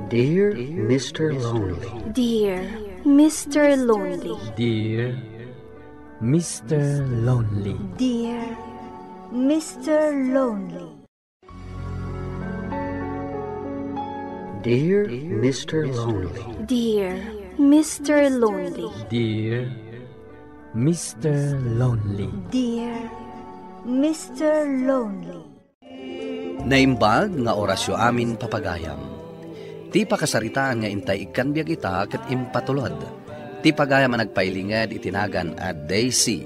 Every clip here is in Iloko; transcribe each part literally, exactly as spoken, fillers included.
Dear Mister Lonely. Dear Mister Lonely. Dear Mister Lonely. Dear Mister Lonely. Dear Mister Lonely. Dear Mister Lonely. Dear Mister Lonely. Dear Mister Lonely. Naimbag nga orasyo amin, papagayam. Ti pakasaritaan nga intay ikkan biag ita ket impatulod ti pagayam a nagpailinged iti nagan a Daisy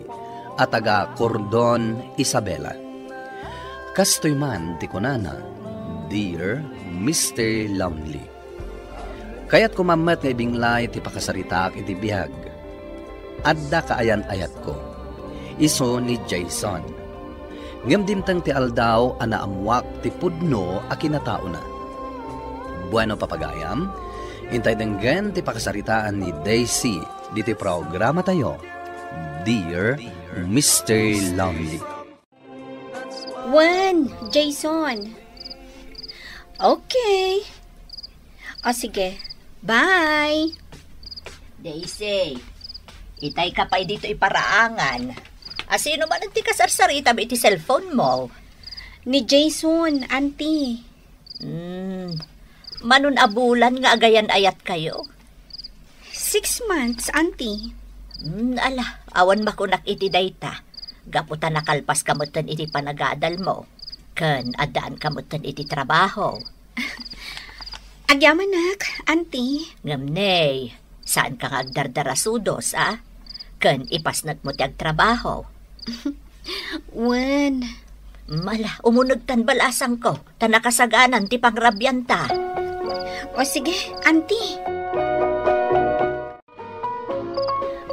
a taga Cordon, Isabela. Kastoy man ti kunana, "Dear Mister Lonely." Kayatko man met nga ibinglay ti pakasaritaak iti biag. Adda kaayan-ayatko. Isu ni Jason. Ngem dimteng ti aldaw a naammoak ti pudno a kinataona. Bueno, papagayam, intay denggen ti pakasaritaan ni Daisy ditoy programatayo, Dear Mister Lonely. Wen, Jason. Okay. O sige, bye. Daisy, itay ka pay ditoy paraangan. A, sino man ti kasarsaritam iti cellphone mo? Ni Jason, auntie. Hmm. Manun a bulan nga agayan-ayatkayo? Six months, auntie. Hmm, ala, awan makunak iti dayta. Gapu ta nakalpaska metten iti panagadalmo. Ken addaanka metten iti trabaho. Agyamanak, auntie. Ngem ne, saanka nga agdardarasudos, a? Ken ipasnekmo ti agtrabaho. Wen. Mala, umunegtan balasangko, ta nakasaganan ti pangrabianta. O sige, auntie.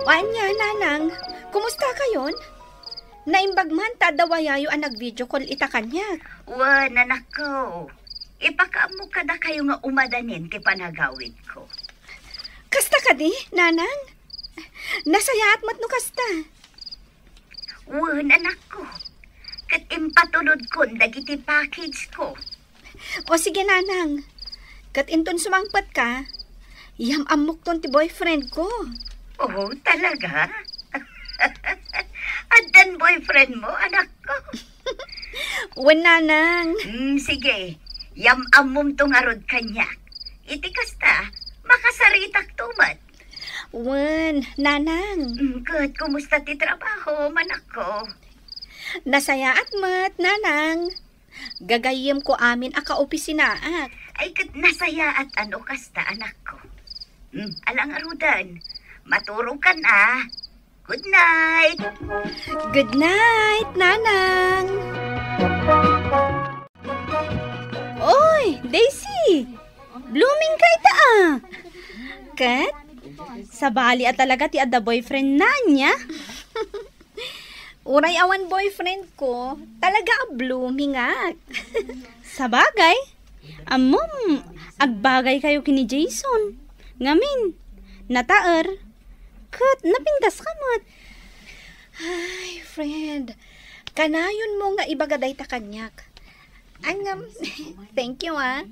O ania, nanang, kumusta kayon? Naimbag man ta adda wayayo a nag-video call ita kaniak. Wen, anakko. Ipakaammok kadakayo nga umadanin ti panagawidko. Kasta kadi, nanang? Nasayaat met no kasta. Wen, anakko. Ket impatulodkon dagiti package ko. O sige, nanang. Ket inton sumangpetka, yam-ammokton ti boyfriend ko. Oh, talaga? Addan boyfriend mo, anakko? Wen, nanang. Mm, sige. Yam-ammomto ngarud kaniak. Iti kasta, makasaritakto met. Wen, nanang. Mm, ket kumusta ti trabaho, manakko? Nasayaat met, nanang. Gagayyemko amin a kaopisinaak. Ay, ket nasayaat a no kasta, anakko. Mm, ala ngaruden. Maturogkan, a. Good night. Good night, nanang. Oy, Daisy! Blooming ka ita, a. Ket? Sabali a talaga ti adda boyfriend na ania? Uray awan boyfriend ko, talaga a blooming ak. Sabagay, ammom, agbagay kayo ken ni Jason. Ngamin, nataer, ket napintas ka met. Ay, friend, kanayon mo nga ibaga dayta kaniak. Ay, ngem, thank you, ah.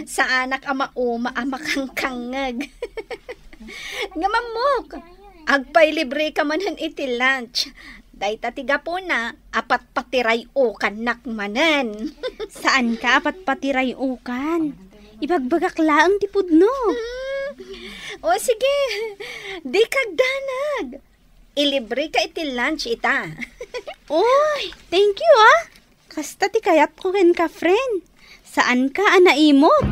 Saanak a mauma a makangkangngeg. Ngem ammok, agpailibre ka manen iti lunch. Dayta ti gapuna a patpatiray-okannak manen. Saan ka a patpatiray-okan? Ibagbagak laeng ti pudno. Hmm. O, sige. Di kagdanag. Ilibre ka iti lunch ita. Oy, thank you, ah. Kasta ti kayatko kenka, friend. Saanka a naimot.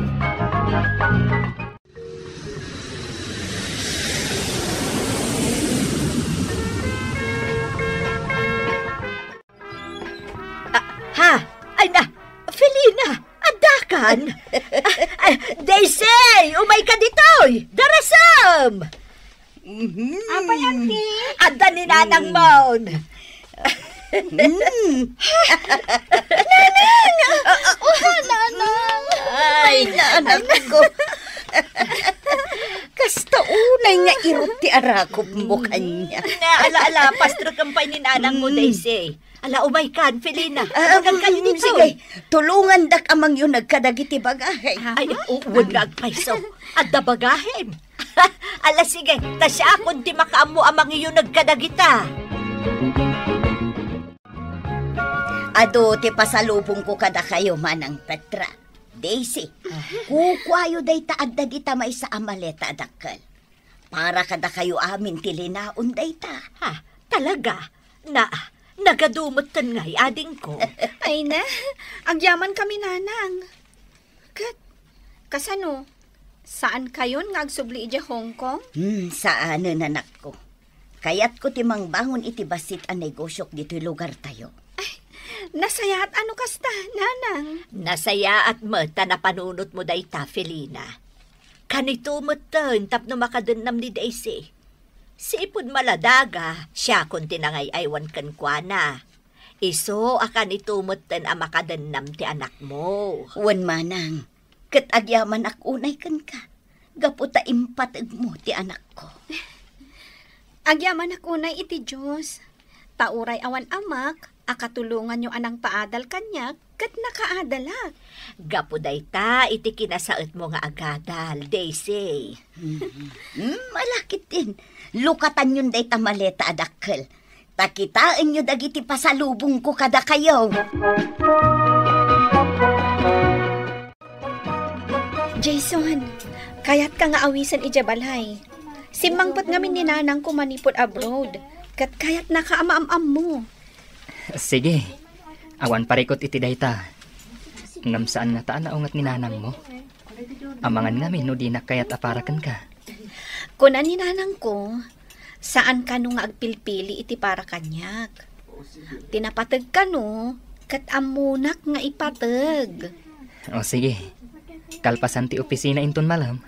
Ah, ha? Ay na, Felina, addakan? Ah, ah, Daisy, umay ka ditoy! Darasem! Mhm. Apay, auntie? Adda ni nanang mon. Mm. Nanang! Oh, nanang! Ay, nanang ko. Kasta unay nga irut ti arakop mo kanya. Ala, ala, pastreken pay ni nanang mo, mm, Daisy. Ala, umaykan, Felina. Ah, Umaykan mm, ditoy. Sige. Tulongandak a mangyuneg kadagiti bagahem. Ay, u-, wen nga agpayso. Adda bagahim. Ala, sige, ta siakon ti makaammo a mangiyuneg kadagita. Adu ti pasalubongko kadakayo, Manang Petra. Daisy, kukuayo dayta adda dita maysa a maleta a dakkel. Para kadakayo amin ti linaon dayta. Ha, talaga? Na, nagadu metten ngay, adingko. Ay na, agyaman kami, Nanang. Ket, kasano? Saan kayon nga agsubli idiay Hong Kong? Hmm, saanen, anakko. Kayatko ti mangbangon iti bassit a negosyok ditoy lugartayo. Ay, nasayaat a no kasta, Nanang. Nasayaat met ta napanunotmo dayta, Felina. Kanito metten tapno makadennam ni Daisy. Sipud maladaga, siakon ti nangay-aywan kenkuana. Isu a kanito metten a makadennam ti anakmo. Wen, Manang, ket agyamanak unay kenka, gapu ta impategmo ti anakko. Agyamanak unay iti Dios, ta uray awan amak a katulonganyo a nangpaadal kaniak, ket nakaadalak. Gapu dayta iti kinasaetmo nga agadal, Daisy. Mm, ala ketdin, lukatanyon dayta maleta a dakkel. Ta kitaenyo dagiti pasalubongko kadakayo. Jason, kayatka nga awisen idiay balay. Simmangpet ngamin ni nanangko manipud abroad, ket kayatnaka a maam-ammo. Sige, awan parikut iti dayta. Ngem saan ngata a naunget ni nanangmo? Amangan ngamin no dinak kayat a para kenka. Kuna ni nanangko, saan kano nga agpilpili iti para kaniak. Ti napateg kano, ket ammonak nga ipateg. O sige, kalpasan ti opisina inton malem,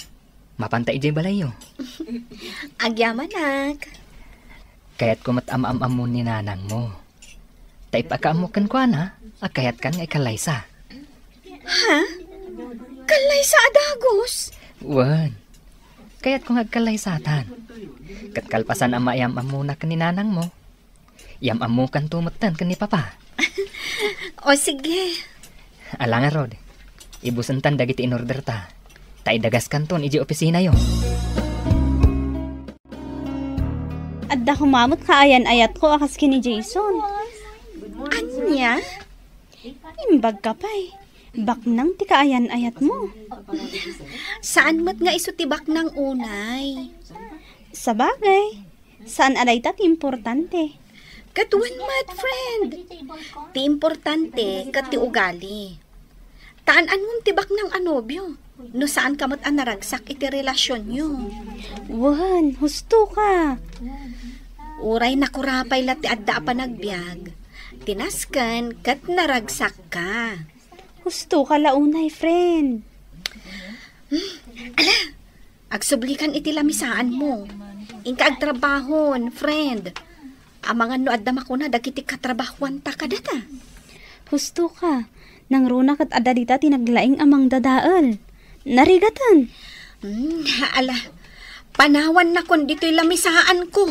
mapanta idiay balayyo. Agyamanak. Kayatko met a maam-ammon ni nanangmo. Ta ipakaammo kenkuana a kayatkan nga ikallaysa. Ha? Kallaysa a dagus? Wen, kayatko nga agkallaysatan. Ket kalpasan a maiyam-ammona ken ni nanangmo, iyam-ammokanto metten ken ni Papa. O, sige. Ala ngarud, ibusentan dagiti inorderta, ta idagaskanton idiay opisinayo. Adda koma met kaayan-ayatko a kas ken ni Jason. Ania? Imbagka pay, baknang ti kaayan-ayatmo. Saan met nga isu ti baknang unay. Sabagay, saan a dayta ti importante. Ket wen met, friend. Ti importante ket ti ugali. Ta an-anuem ti baknang a nobio, no saanka met a naragsak iti relasionyo. Wen, husto ka. Uray nakurapay la ti adda a panagbiag, ti nasken ket naragsak ka. Husto ka la unay, friend. Hmm, ala, agsublikan iti lamisaanmo. Inka agtrabahon, friend. Amangan no adda makuna dagiti katrabahuanta kadata. Husto ka. Nangruna ket adda dita ti naglaing a mangdadael. Narigaten. Hmm, ala. Panawannakon ditoy lamisaanko.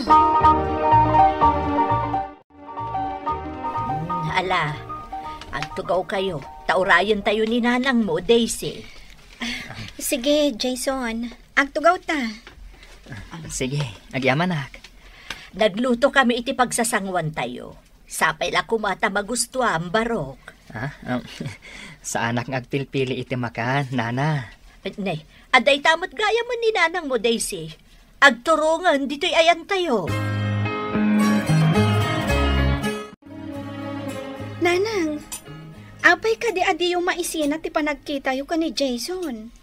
Hmm, ala. Agtugawkayo. Ta urayentayo ni nanangmo, Daisy. Sige, Jason. Agtugawta. Sige, agyamanak. Nagluto kami iti pagsasanguantayo. Sapay la koma ta magustuam, Barok. Ah, um, saanak nga agpilpili iti makan, Nana. Ne, adda ita met gayam ni nanangmo, Daisy. Agturongen ditoy ayantayo. Nanang, apay kadi a diyo maisina ti panagkitayo ken ni Jason?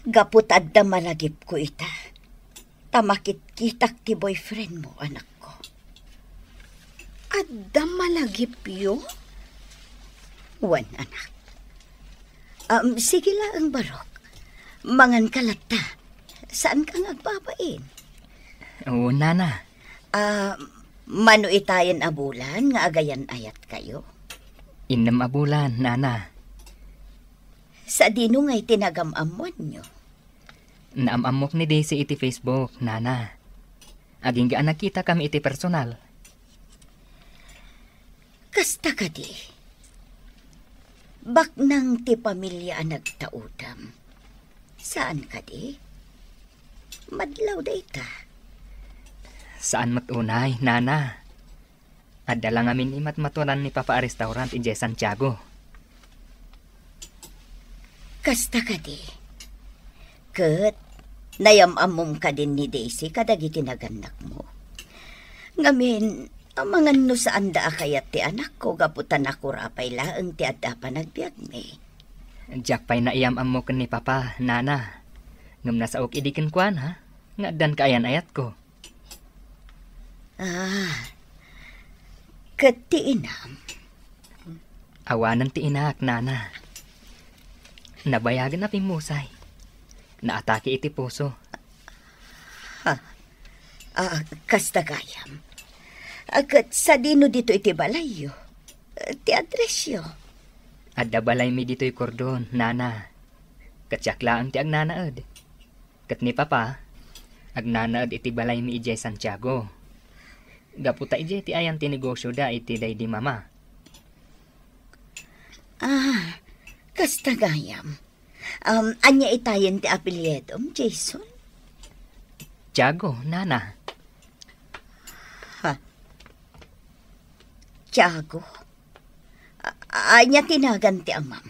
Gapu ta adda malagipko ita, ta makitkitak ti boyfriendmo, anakko. Adda malagipyo? Wen, anak. Um, sige laeng, Barok. Manganka latta. Saanka nga agbabain? Oo, Nana. Ah, mano itayen a bulan nga agayan-ayatkayo? Innem a bulan, Nana. Sadino ngay ti nagam-ammoanyo? Naam-ammok ni Daisy iti Facebook, Nana. Agingga a nagkitakami iti personal. Kasta kadi, baknang ti pamilia a nagtaudam. Saan kadi? Madlaw dayta. Saan met unay, Nana. Adda la ngamin imatmaturan ni Papa a restaurant idiay Santiago. Kasta kadi. Ket nayam-ammom kadin ni Daisy kadagiti nagannakmo. Ngamin, amangan no saanda a kayat ti anakko gapu ta nakurapay laeng ti adda panagbiagmi. Diak pay naiyam-ammo ken ni Papa, Nana. Ngem nasaok idi kenkuana nga addan kaayan-ayatko. Ah, ket ti inam? Awanen ti inaak, Nana. Nabayagen a pimmusay. Naatake iti puso. Ha? Ah, kasta gayam. Ah, ket sadino ditoy ti balayyo? Ah, ti addressyo? Adda balaymi ditoy Cordon, Nana. Ket siak laeng ti agnanaed. Ket ni Papa, agnanaed iti balaymi idiay Santiago. Gapu ta idiay ti ayan ti negosyoda iti daydi Mama. Ah, kasta gayam. Um, ania itayen ti apelyidom, Jason? Tiago, Nana. Ha? Tiago? A-, ania ti nagan ti amam?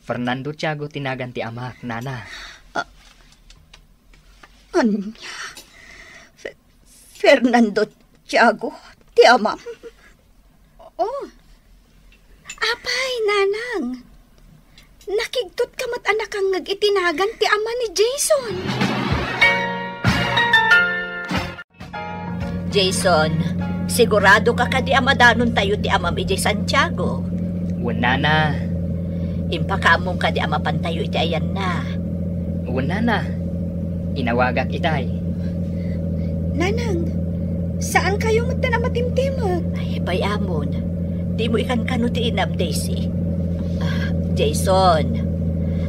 Fernando Tiago ti nagan ti amak, Nana. A-, ania? Fe-, Fernando Tiago ti amam? Oh. Apay, Nanang. Nakigtot ka met a nakangngeg iti nagan ti ama ni Jason. Jason, sigurado ka kadi a madanontayo ti amam idiay Santiago? Wen, Nana. Impakaammom kadi a mapantayo iti ayanna? Wen, Nana. Inawagak itay. Nanang, saan kayo met a matimtimek? Ay, bay-amon. Dimo ikankano ti inam, Daisy. Ah, Jason,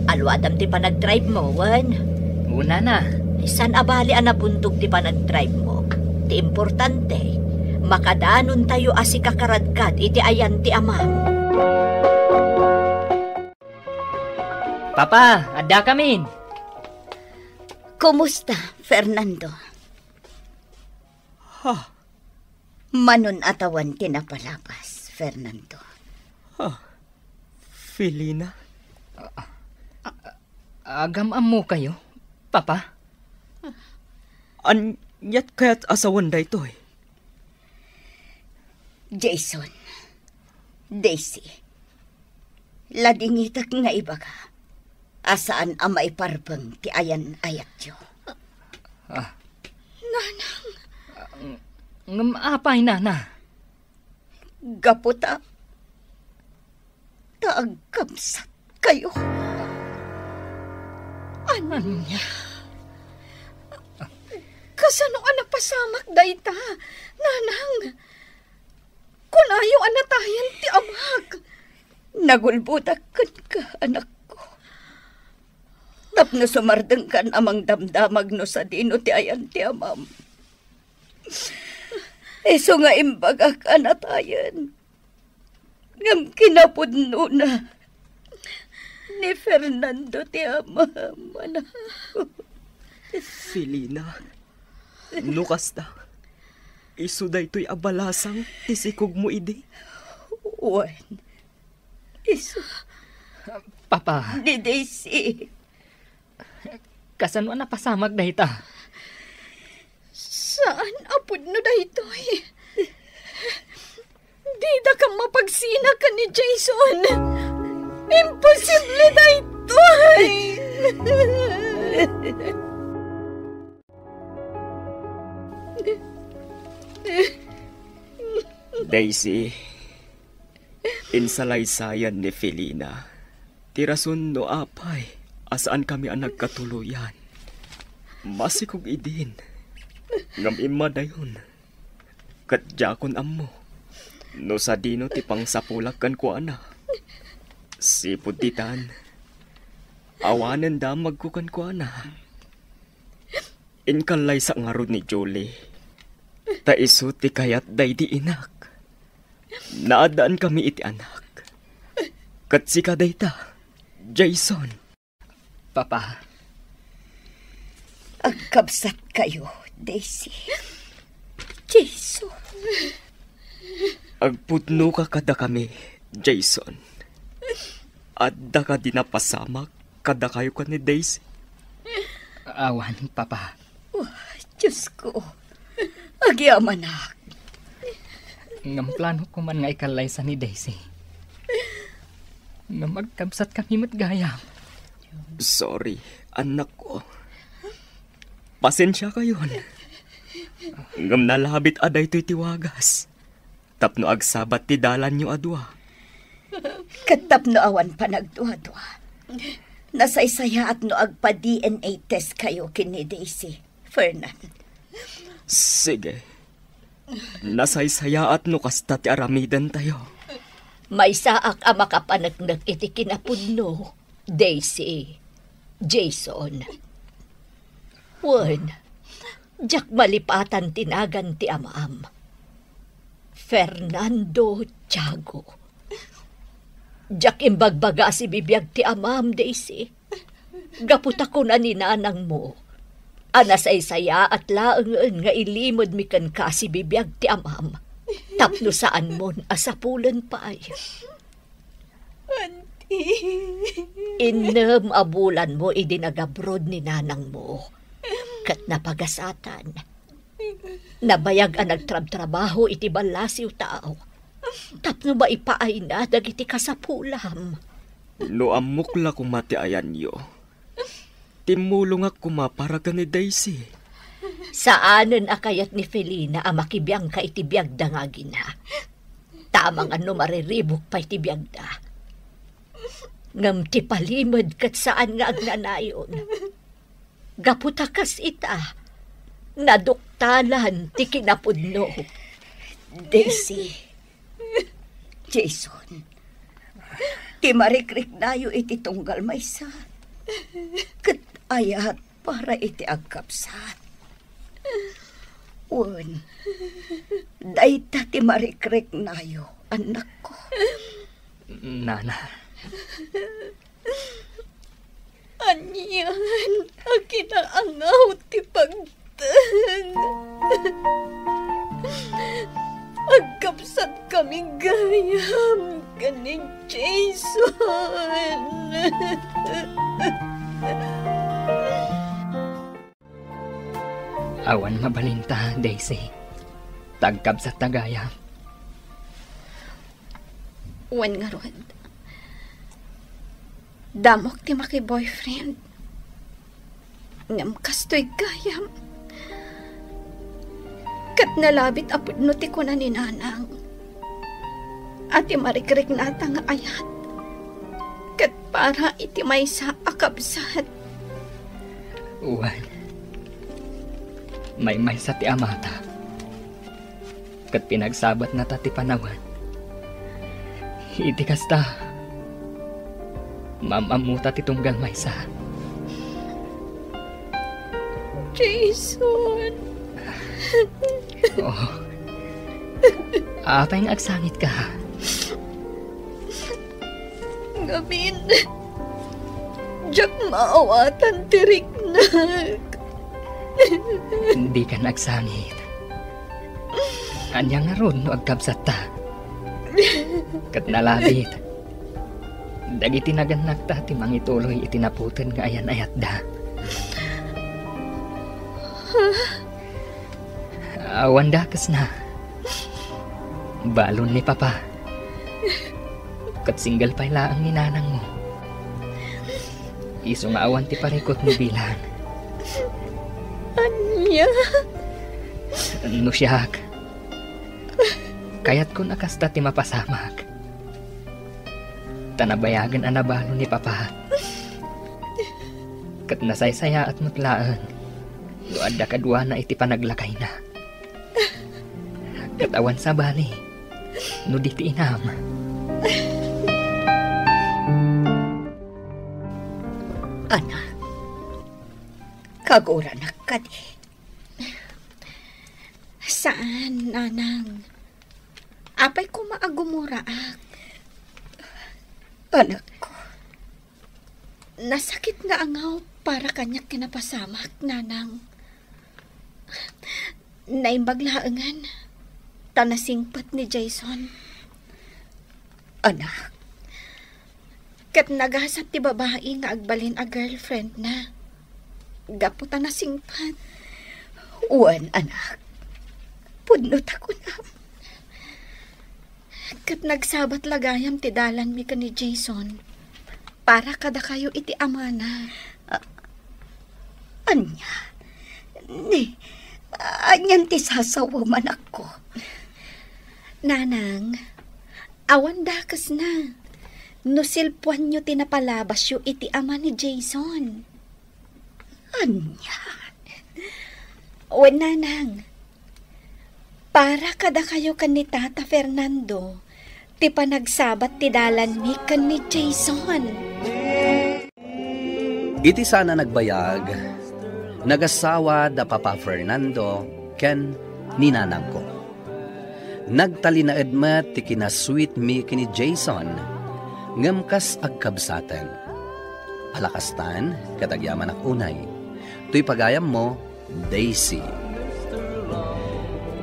aluadam ti panagdrive mo, wen? Wen, Nana. Saan a bali a nabuntog ti panagdrive mo? Ti importante, makadanontayo a sika karadkad iti ayan ti amam. Papa, addakamin. Kumusta, Fernando? Ha? Manon atawan ti napalabas, Fernando. Ha? Felina? Agam-ammo kayo, Papa? Aniat kayat a sawen daytoy? Jason, Daisy, ladingitek nga ibaga a saan a maiparbeng ti ayan-ayatyo. Ah. Nanang. Ng-, ngem apay, Nana? Gapu ta, ta agkabsat kayo. Ania? Kasano a napasamak dayta, Nanang? Kunayo a natayen ti amak. Nagulbodak kenka, anakko. Tapno sumardengkan a mangdamdamag no sadino ti ayan ti amam. Isu nga imbagak a natayen. Ngem kinapudnona, ni Fernando ti amam, anakko. Felina, no kasta, isu daytoy a balasang ti sikogmo idi? Wen, isu. Papa. Ni Daisy. Kasano a napasamak dayta? Saan a pudno daytoy. Didakam mapagsina ken ni Jason. Imposible daytoy! Daisy, insalaysayan ni Felina ti rason no apay a saankami a nagkatuloyan. Masikog idin, ngem immadayon. Ket diakon ammo no sadino ti pangsapulak kenkuana. Sipud ditan, awanen damagko kenkuana. Inkallaysa ngarud ni Julie, ta isu ti kayat daydi inak. Naaddankami iti anak. Ket sika dayta, Jason. Papa. Agkabsatkayo, Daisy. Jason. Agpudnoka kadakami, Jason. Adda kadi napasamak kadakayo ken ni Daisy? Awan, Papa. Oh, Diosko, agyamanak. Ngem planok man nga ikallaysa ni Daisy. Ngem agkabsatkami met gayam. Sorry, annakko. Pasensiakayon. Ngem nalabit a daytoy ti wagas. Tapno agsabat ti dalanyo a dua. Ket tapno awan panagduadua, nasaysayaat no agpa-D N A test kayo ken ni Daisy, Fernan. Sige. Nasaysayaat no kasta ti aramidentayo. Maysaak a makapaneknek iti kinapudno, Daisy, Jason. Wen, diak malipatan ti nagan ti amam. Fernando Tiago. Diak imbagbaga a sibibiag ti amam, Daisy. Gapu ta kuna ni nanangmo a nasaysayaat laengen nga ilimedmi kenka a sibibiag ti amam tapno saanmon a sapulen pay. Auntie. Innem a bulanmo idi nagabrod ni nanangmo ket napagasatan. Nabayag a nagtrabtrabaho iti ballasiw tao tapno maipaayna dagiti kasapulam. No ammok la koma ti ayanyo, timmulongak koma para ken ni Daisy. Saanen a kayat ni Felina a makibiangka iti biagda nga agina. Tama nga no mariribuk pay ti biagda. Ngem ti palimed ket saan nga agnanayon. Gapu ta kas ita, naduktalan ti kinapudno. Daisy, Jason, ti marikriknayo iti tunggal maysa ket ayat para iti agkabsat. Wen, dayta ti marikriknayo, annakko. Nana. Anian a kinaangaw ti pagteng. Agkabsat kami gayam ken ni Jason. Awan mabalinta, Daisy. Ta agkabsatta gayam. Wen ngarud, damok ti maki-boyfriend. Ngem kastoy gayam. Ket nalabit a pudno ti kuna ni Nanang a ti marikriknata nga ayat ket para iti maysa a kabsat. Wen, maymaysa ti amata. Ket pinagsabatnata ti panawen. Iti kasta, maam-ammota ti tunggal maysa. Jason! Oh. Apay nga agsangitka? Ngamin, diak maawatan ti riknak. Dikan agsangit. Ania ngarud no agkabsatta? Ket nalabit, dagiti nagannakta ti mangituloy iti naputen nga ayan-ayatda. Awan dakesna. Balon ni Papa. Ket single pay laeng ni nanangmo. Isu nga awan ti parikutmo bilang. Ania? No siak, kayatkon a kasta ti mapasamak. Ta nabayagen a nabalo ni Papa. Ket nasaysayaat met laeng no adda kaduana iti panaglakayna. Ket awan sabali no di ti inam. Ana, kaguranak kadi? Saan, Nanang. Apay koma a gumuraak? Anakko. Nasakit nga angaw para kaniak ti napasamak, nanang. Naimbag laengen ta nasingpet ni Jason. Anak. Ket nagasat ti babai nga agbalin a girlfriend na. Gapu ta nasingpet. Wen, anak. Pudno ta kunam. Ket nagsabat la gayam ti dalanmi ken ni Jason para kadakayo iti amana. A-, ania? Ni, anian ti sasawem, anakko? Nanang, awan dakesna. No silpuanyo ti napalabasyo iti ama ni Jason. Ania? Wen, nanang, para kadakayo ken ni Tata Fernando ti panagsabat ti dalanmi ken ni Jason. Iti saan a nagbayag, nagasawa da Papa Fernando ken ni nanangko. Nagtalinaed met ti kinasweetmi ken ni Jason, ngem kas agkabsaten. Ala kastan, ket agyamanak unay. Toy pagayammo, Daisy.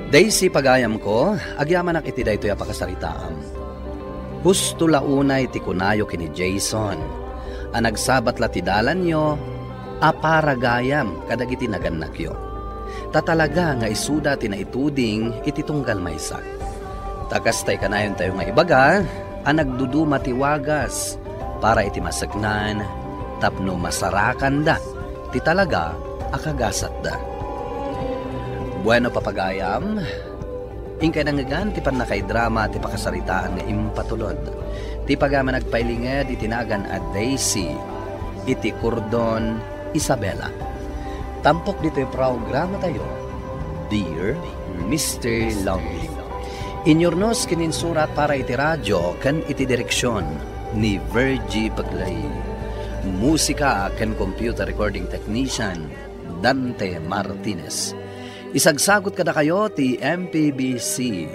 Daisy, pagayamko, agyamanak iti daytoy a pakasaritaam. Husto la unay ti kunayo ken ni Jason, a nagsabat la ti dalanyo a para gayam kadagiti nagannakyo. Ta talaga nga isuda ti naituding iti tunggal maysa. Ta kasta ti kanayontayo nga ibaga a nagduduma ti wagas para iti maseknan tapno masarakanda ti talaga a kagasatda. Bueno, papagayam, inkay nangngegan ti pannakaidrama ti pakasaritaan nga impatulod ti pagayam a nagpailinged iti nagan a Daisy iti Cordon, Isabela. Tampok ditoy programatayo, Dear Mister Lonely. Inyurnos ken insurat para iti radio ken iti direksion ni Virgie Baglay. Musika ken computer recording technician, Dante Martinez. Isagsagut kadakayo ti M P B C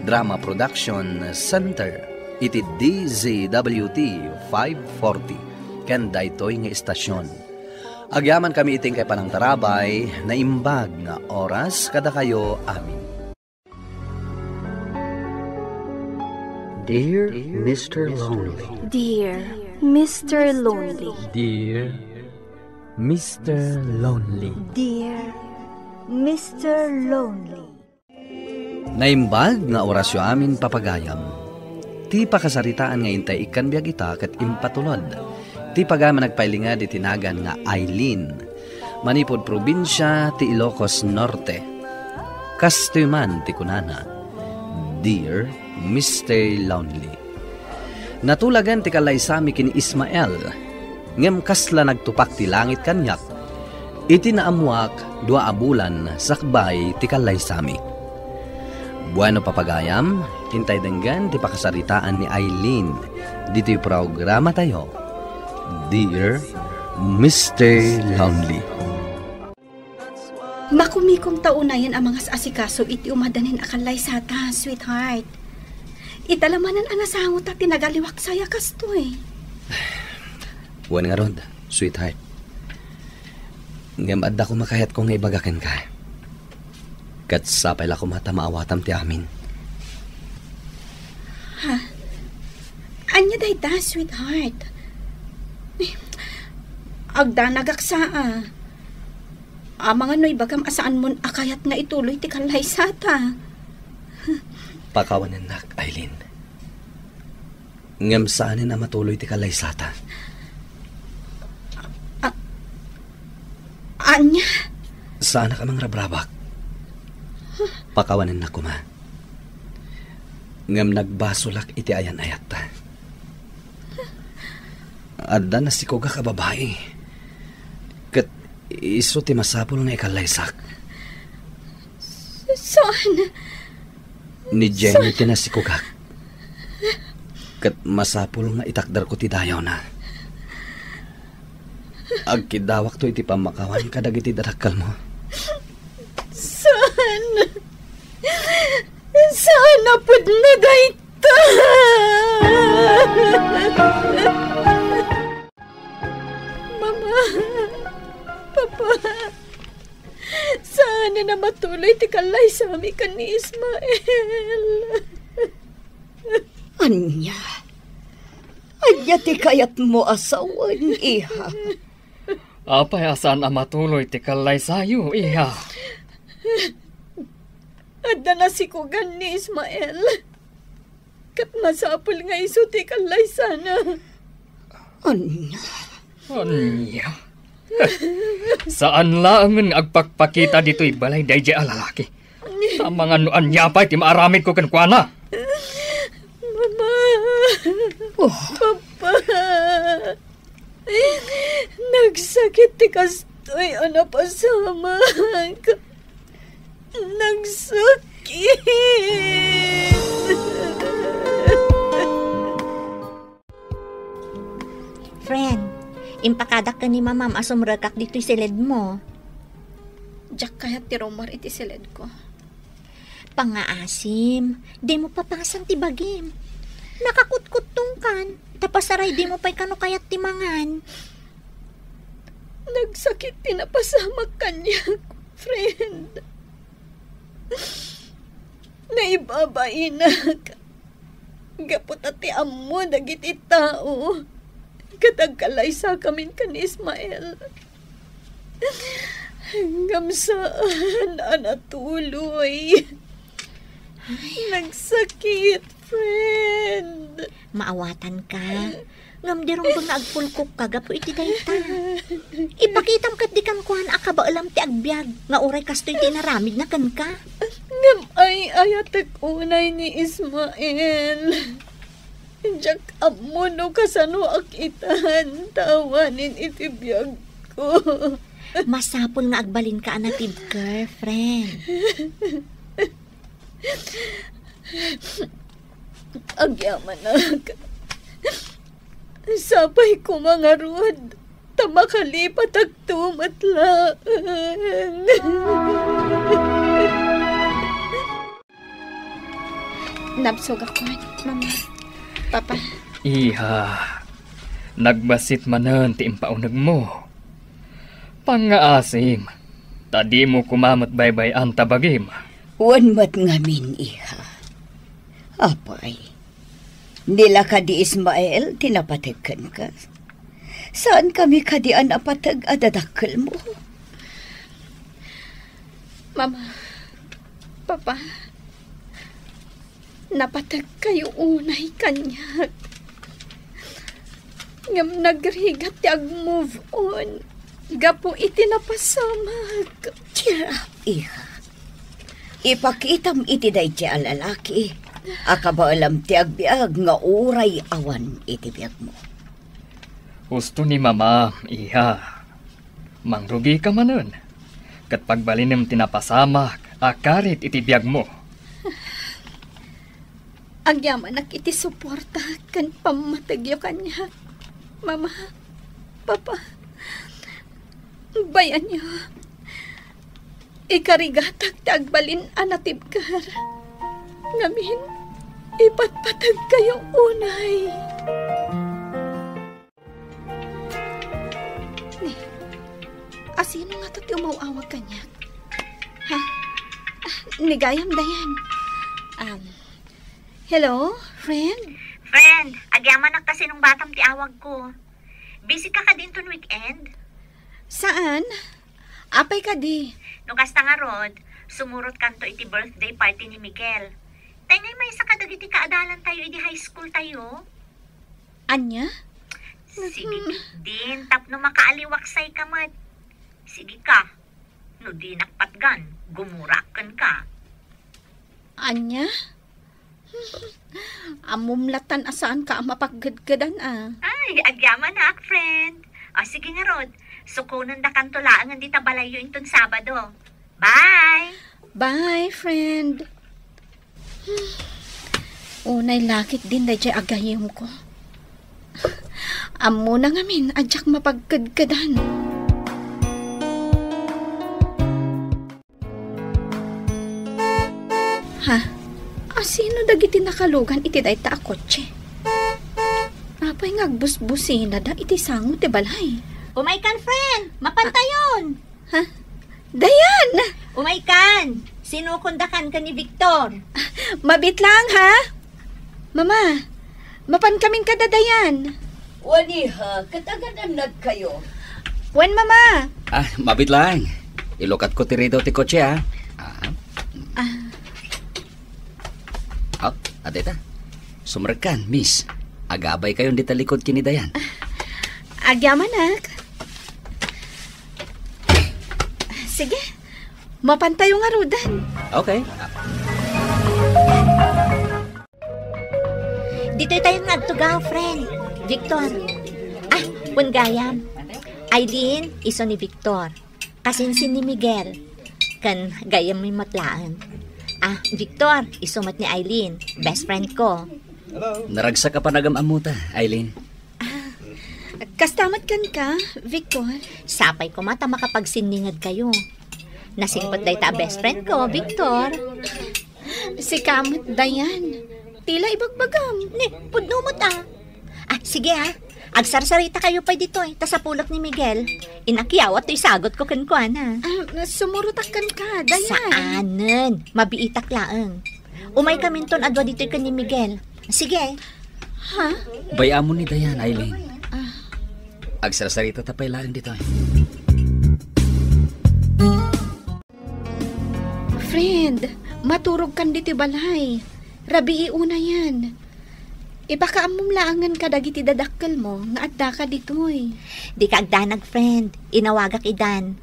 Drama Production Center iti D Z W T five forty ken daytoy nga istasyon. Agyamankami iti inkay panangtarabay, naimbag nga oras kadakayo amin. Dear Mister Lonely. Dear Mister Lonely. Dear Mister Lonely. Dear Mister Lonely. Naimbag nga orasyo amin, papagayam. Ti pakasaritaan nga intay ikkan biag ita ket impatulod ti pagayam a nagpailinged iti nagan nga Aileen, manipud probinsia ti Ilocos Norte. Kastoy man ti kunana, Dear Mister Lonely. Natulagan ti kallaysami ken ni Ismael, ngem kasla nagtupak ti langit kaniak iti naammuak dua a bulan sakbay ti kallaysami. Bueno, papagayam, intay denggen ti pakasaritaan ni Aileen ditoy programatayo, Dear Mister Lonely. Makumikom ta unayen a mangas-asikaso iti umadanen a kallaysata, sweetheart. Ita la manen a nasangota ti nagaliwak saya kastoy. Wen ngarud, sweetheart. Ngem adda koma kayatko nga ibaga kenka. Ket sapay la koma ta maawatam ti amin. Ha? Ania dayta, sweetheart? Agdanagak sa a. Amangan no ibagam a saanmon a kayat nga ituloy ti kallaysata. Pakawanennak, Aileen. Ngem saanen a matuloy ti kallaysata. A-, ania? Saanak a mangrabrabak. Pakawanennak koma. Ngem nagbasolak iti ayan-ayatta. Adda nasikogak a babai. Ket isu ti masapul nga ikallaysak. Saan? Ni Jenny ti nasikogak. Ket masapul nga itakderko ti dayawna. Agkiddawakto iti pammakawan kadagiti dadakkelmo. Saan? Ta napudno dayta. Mama, Papa, saanen a matuloy ti kallaysami ken ni Ismael. Ania? Ania ti kayatmo a sawen, iha? Apay a saan a matuloy ti kallaysayo, iha? Adda nasikogan ni Ismael. Ket masapul nga isu ti kallaysana. Ania? Ania? Saan laengen nga agpakpakita ditoy balay daydiay a lalaki. Ta amangan no ania pay ti maaramidko kenkuana. Mama! Oh. Papa! Nagsakit ti kastoy a napasamak. Nagsakit. Friend, impakadak ken ni Mamam a sumrekak ditoy siledmo. Diak kayat ti rummuar iti siledko. Pangngaasim, dimo papasan ti bagim. Nakakutkuttongkan, ta pasaray dimo pay kano kayat ti mangan. Nagsakit ti napasamak kaniak, friend. Naibabainak. Gapu ta ti ammo dagiti tao ket agkallaysakamin ken ni Ismael. Ngem saan a natuloy. Nagsakit, friend. Maawatanka. Ngem di rumbeng nga agpulkokka gapu iti dayta. Ipakitam ketdi kenkuana a kabaelam ti agbiag nga uray kastoy ti inaramidna kenka. Ngem ay-ayatek unay ni Ismael. Diak ammo no kasanoak itan ta awanen iti biagko. Masapul nga agbalinka a natibker, friend. Agyamanak. Sapay koma ngarud ta makalipatakto met laeng. Nabsogakon, Mama, Papa. Iha, nagbassit manen ti impaunegmo. Pangngaasim, ta dimo koma met baybay-an ta bagim. Wen met ngamin, iha. Apay, ni la kadi Ismael ti napateg kenka? Saankami kadi a napateg a dadakkelmo? Mama, Papa, napategkayo unay kaniak. Ngem nagrigat ti ag-move on gapu iti napasamak. Cheer up, iha. Ipakitam iti daydiay a lalaki a kabaelam ti agbiag nga uray awan iti biagmo. Husto ni Mama, iha. Mangrugika manen, ket pagbalinem ti napasamak a karit iti biagmo. Agyamanak iti suporta ken pammategyo kaniak, Mama, Papa. Bayanyo, ikarigatak ti agbalin a natibker. Ngamin, ipatpategkayo unay. Ni, asino ngata ti umaw-awag kaniak? Ha? Ah, ni gayam, Dayan. Um, hello, friend? Friend, agyamanak ta sinungbatam ti awagko. Busy ka kadi inton weekend? Saan? Apay kadi? No kasta ngarud, sumurotkanto iti birthday party ni Miguel. Tay ngay maysa kadagiti kaadalantayo idi high school tayo. Ania? Sige, mhm, ketdin, tapno makaaliwaksayka met. Sige ka, no dinak patgan, gumurak kenka. Ania? Ammom latan a saanka a mapagkedkedan a. Ay, agyamanak, friend. O, sige ngarud, sukonendakanto laengen dita balayyo inton Sabado. Bye! Bye, friend. Unay la ketdin daydiay a gayyemko. Ammona ngamin a diak mapagkedkedan. Ha? A Nakalugan iti dayta a kotse. Apay nga agbusbusinada iti sango ti balay? Umaykan, friend! Mapantayon! Ha? Dayan! Umaykan! Sinukondakan ken ni Victor. Mabit lang, ha? Mama, mapankamin kada Dayan. Wen, iha, ket aganannadkayo. Wen, Mama. Ah, mabit lang. Ilukatko ti ridaw ti kotse, ah. Ah. Ah. Oh, adda ita. Sumrekkan, miss. Agabaykayon dita likud ken ni Dayan. Agyamanak. Sige, mapantayo ngaruden. Okay. Ditoy tayo nga agtugaw, friend. Victor. Ah, wen gayam. Eileen, isu ni Victor. Kasinsin ni Miguel. Ken gayyemmi met laeng. Ah, Victor, isu met ni Eileen, best friend ko. Naragsak a panagam-ammota, Eileen. Ah, kasta met kenka, Victor? Sapay koma ta makapagsinningedkayo. Nasingpet dayta a best friend ko, Victor. Sika met, Dayan. Tila ibagbagam. Ne, pudno met, ah. Ah, sige, ah. Agsarsarita kayo pay ditoy, ta sapulek ni Miguel. Inakyawat toy sagot ko kenkuana. Ah, sumurotak kenka, Dayan. Saanen. Mabiitak laeng. Umaykaminton adua ditoy ken ni Miguel. Sige. Ha? Bay-amon ni Dayan, Eileen. Ah. Agsarsarita ta pay laeng ditoy. Friend, maturogkan ditoy balay. Rabii unayen. Ipakaammom laengen kadagiti dadakkelmo nga addaka ditoy. Dika agdanag, friend. Inawagak idan.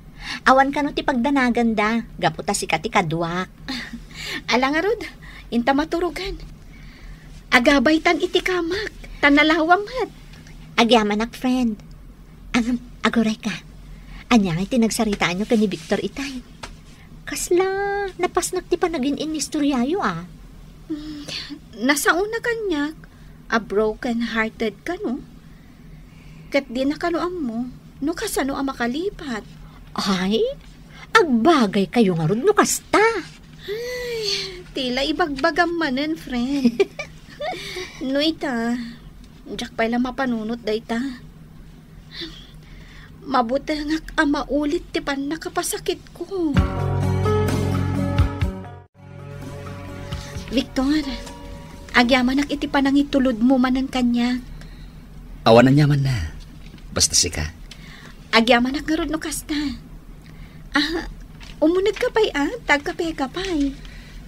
Awan kano ti pagdanaganda, gapu ta sika ti kaduak. Ala ngarud, inta maturogan. Agabaytan iti kamak, ta nalawam met. Agyamanak, friend. Ang, aguray ka. Ania ngay ti nagsaritaanyo ken ni Victor itay? Kasla napasnek ti panagin-inistoriayo, ah. Mm, nasaona kaniak a broken-hearted kano? Ket dina kano ammo no kasano a makalipat. Ay, agbagay kayo ngarud no kasta. Ay, tila ibagbagam manen, friend. No ita, diak pay la mapanunot dayta. Mabutengak a maulit ti pannakapasakitko. Victor, agyamanak iti panangitulodmo manen kaniak. Awan aniamanna. Basta sika. Agyamanak ngarud no kasta. Ah, umunegka pay, ah, ta agkapeka pay.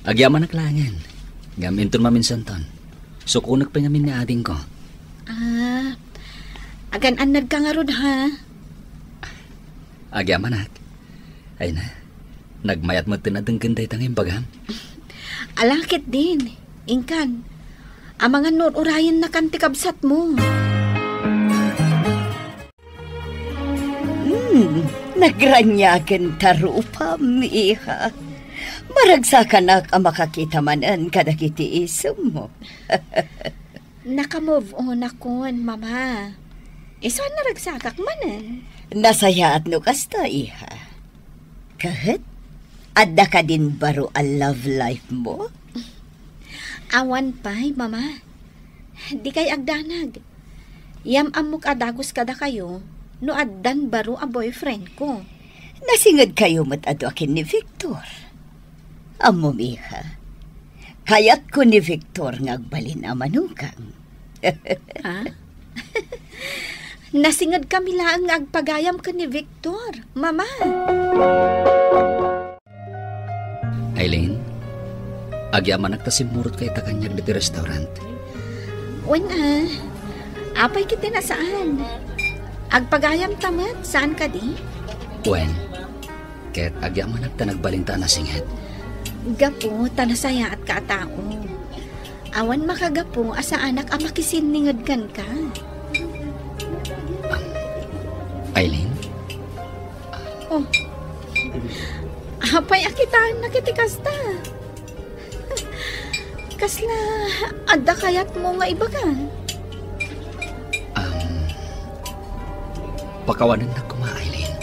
Agyamanak laengen. Ngem inton maminsanton, sukonek pay ngamin ni adingko. Ah, agan-annadka ngarud, ha? Agyamanak. Ay na, nagmayat met ti nadenggen dayta nga imbagam. Ala ketdin, inkan. Amangan no ur-urayennakan ti kabsatmo. Hmm, nagraniagen ta rupam, iha. Maragsakanak a makakita manen kadagiti isemmo. Naka-move on akon, Mama. Isu a naragsakak manen. Nasayaat no kasta, iha. Ket, adda kadin baro a love life mo? Awan pay, Mama. Dikay agdanag. Yam-ammok a dagus kadakayo no addan baro a boyfriend ko. Nasingedkayo met adu a ken ni Victor. Ammom, iha, kayatko ni Victor nga agbalin a manugang. Ha? Nasingedkami laeng nga agpagayam ken ni Victor, Mama. Eileen, agyamanak ta simmurotka ita kaniak ditoy restaurant. Wen, ah. Apay ket ti nasaan? Agpagayamta met, saan kadi? Wen, ket agyamanak ta nagbalinta a nasinged. Gapu ta nasayaatka a tao. Awan makagapu a saanak a makisinninged kenka. Eileen? Oh. Apay a kitaennak iti kasta? Kasla adda kayatmo nga ibaga? Um, pakawanennak koma, Eileen.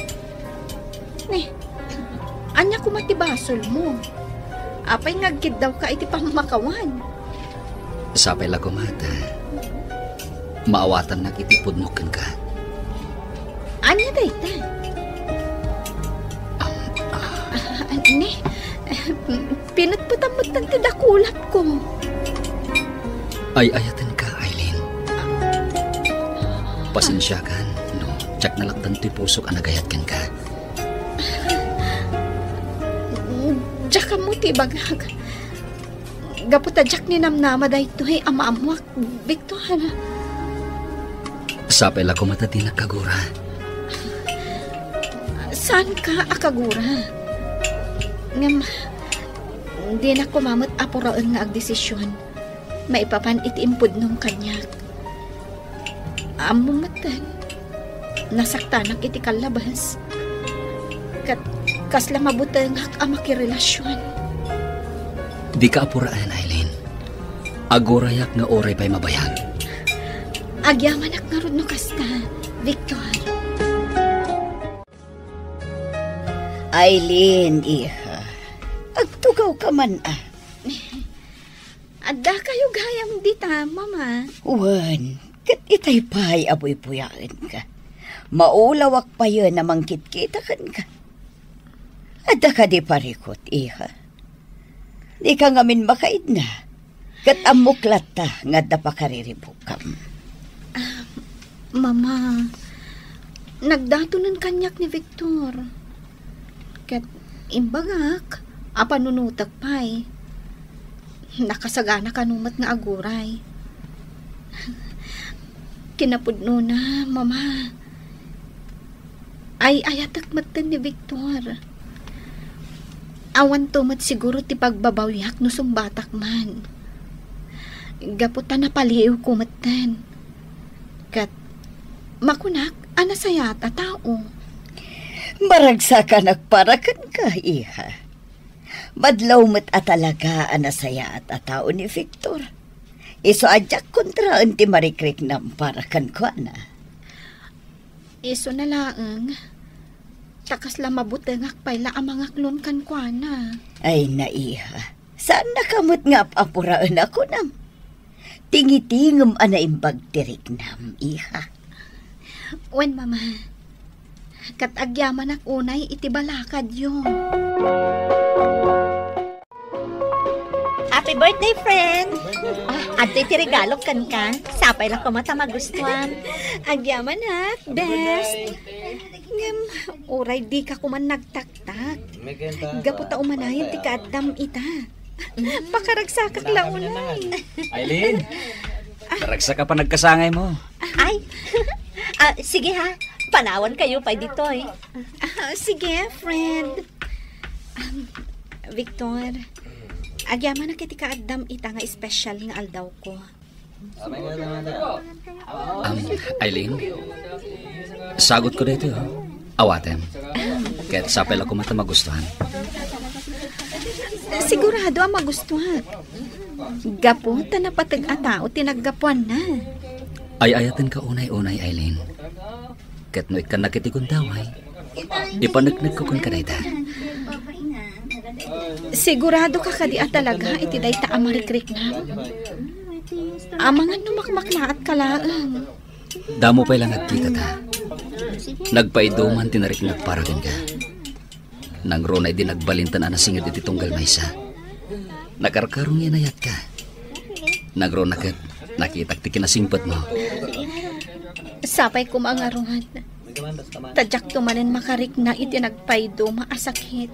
Ne, ania koma ti basolmo? Apay nga agkiddawka iti pammakawan? Sapay la koma ta maawatannak iti pudnok kenka. Ania dayta? Am, ah. Ah, ne, pinutputan met ti dakulapko. Ay-ayatenka, Aileen. Pasensiakan no diak nalakdan toy pusok a nagayat kenka. Diak ammo ti ibagak. Gapu ta diak ninamnama daytoy a maammoak, Victor. Sapay la koma ta dinak kagura. Saanka a kagura? Ngem, dinak koma met apuraen nga agdesision maipapan iti impudnom kaniak. Ammom metten, nasaktanak iti kallabes. Ket kasla mabutengak a makirelasion. Dika apuraen, Aileen. Agurayak nga uray pay mabayag. Agyamanak ngarud no kasta, Victor. Aileen, iha. Agtugawka man, a. Adda kayo gayam dita, Mama. Wen, ket itay pay a buybuyaenka. Maulawak payen a mangkitkita kenka. Adda kadi parikut, iha? Dika ngamin makaidna. Ket ammok latta nga adda pakariribukam. Ah, Mama, nagdatonen kaniak ni Victor. Ket imbagak a panunotek pay. Nakasagana kano met nga aguray. Kinapudnona, Mama, ay-ayatek metten ni Victor. Awanto met siguro ti pagbabawiak no sumbatak man. Gapu ta napaliiwko metten. Ket makunak a nasayaat a tao. Maragsakanak para kenka, iha. Madlaw met a talaga a nasayaat a tao ni Victor. Isu a diak kontraen ti marikriknam para kenkuana. Isuna laeng, ta kasla mabutengak pay la a mangaklon kenkuana. Ay, naiha. Saannaka met nga ap-apuraen a kunam. Tingitingem a naimbag ti riknam, iha. Wen, Mama. Ket agyamanak unay iti balakadyo. Happy birthday, friend! Ah, adtoy ti regalok kenka. Sapay la koma ta magustuam. Agyamanak, best. Ngem, uray dika koma nagtaktak. Gapu ta umanayon ti kaaddam ita. Pakaragsakak la unay. Aileen, naragsak a panagkasangaymo. Ay, ah, sige ha. Panawan kayo pay ditoy. Ah, sige, friend. Um, Victor, agyamanak iti kaaddam ita nga espesyal nga aldawko. Um, Aileen, sagutko daytoy, oh. Awatem. Ket sapay la koma ta magustuhan. Sigurado a magustuhan. Gapu ta napateg a tao ti naggapuanna. Ay-ayatenka unay-unay, Aileen. Ket no ikkannak iti gundaway, ipaneknekko kenka dayta. Siguradoka kadi a talaga iti dayta a marikriknam? Amangan no makmaknaatka laeng. Damo pay la nga agkitata. Nagpaiduman ti nariknak para kenka. Nangruna idi nagbalintan a nasinged iti tunggal maysa. Nakarkarong nga inayatka. Nangruna ket nakitak ti kinasingpetmo. Sapay koma ngarud. Ta diakto manen makarikna iti nagpaiduma a sakit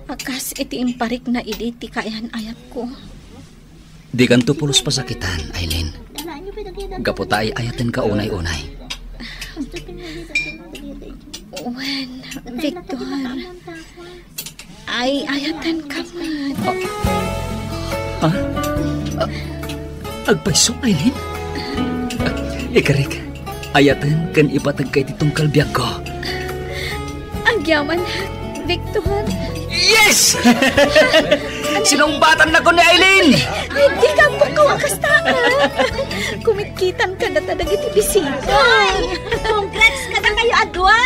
a kas iti imparikna idi ti kaayan-ayatko. Dikanto pulos pasakitan, Aileen. Gapu ta ay-ayatenka unay-unay. Wen, Victor, ay-ayatenka met. Ah? Ah? Agpayso, Aileen? Ah, ikarik, ayaten ken ipateg ka iti tungkal biagko. Agyaman, Victor. Yes! Sinungbatannakon ni Aileen! Ay, dika agpukkaw a kasta. Kumitkitan kadata dagiti bisita. Ay, congrats kadakayo a dua.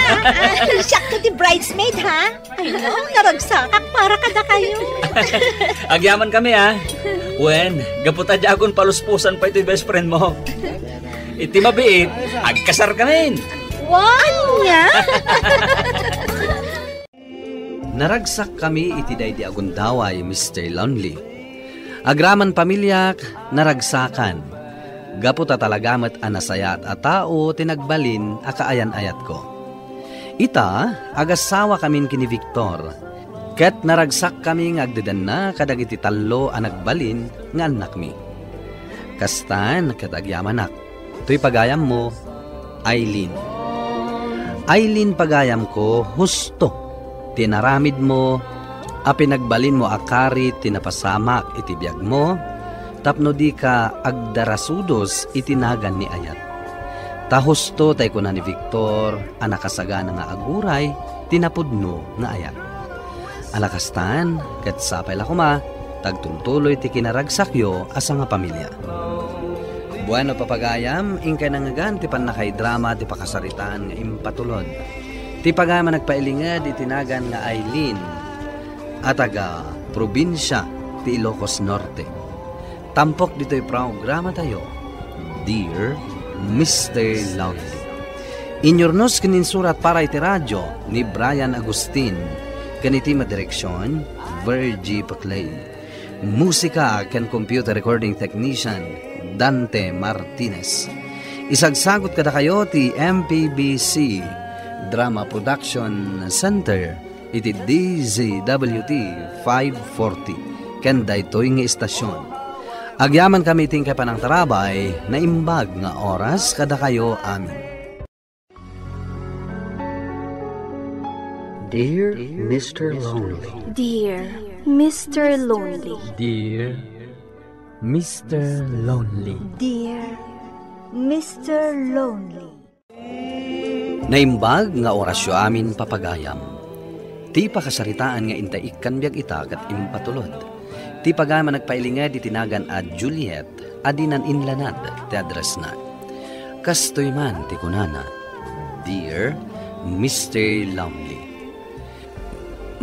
Siak ti bridesmaid, ha? Ay, no, naragsakak para kadakayo. Agyaman kami, ha? Wen, gapu ta diakon paluspusan pay toy best friend mo. Iti mabiit, agkasarkamin. Wan nga? Naragsakkami iti daydi a gundaway, Mister Lonely. Agraman pamiliak, naragsakan. Gapu ta talaga met a nasayaat a tao ti nagbalin a kaayan-ayatko. Ita, agasawakamin ken ni Victor, ket naragsakkami nga agdedenna kadagiti tallo a nagbalin nga annakmi. Kastan ket agyamanak, toy pagayammo, Aileen. Aileen, pagayamko, husto ti inaramidmo a pinagbalinmo a karit ti napasamak iti biagmo tapno dika agdarasudos iti nagan ni ayat. Ta husto tay kuna ni Victor a nakasagana nga aguray ti napudno nga ayat. Ala kastan, ket sapay la koma, ta agtultuloy ti kinaragsakyo a sangapamilia. Bueno, papagayam, inkay nangngegan ti pannakaidrama ti pakasaritaan nga impatulod. Ti pagayam a nagpailinged iti nagan nga Aileen a taga probinsia ti Ilocos Norte. Tampok ditoy programatayo, Dear Mister Lonely. Inyurnos ken insurat para iti radio ni Brian Agustin, ken iti madireksion, Virgie Paclay. Musika ken computer recording technician, Dante Martinez. Isagsagut kadakayo ti M P B C Drama Production Center iti D Z W T five forty, ken daytoy nga istasion. Agyamankami iti inkay panangtarabay, naimbag nga oras kadakayo amin. Dear Mister Lonely. Dear Mister Lonely. Dear Mister Lonely. Dear Mister Lonely. Naimbag nga orasyo amin, papagayam. Ti pakasaritaan nga inta ikkan biag ita ket impatulod. Ti pagayam a nagpailinged iti nagan a Juliet a dinan inlanad ti addressna. Kastoy man ti kunana, Dear Mister Lonely.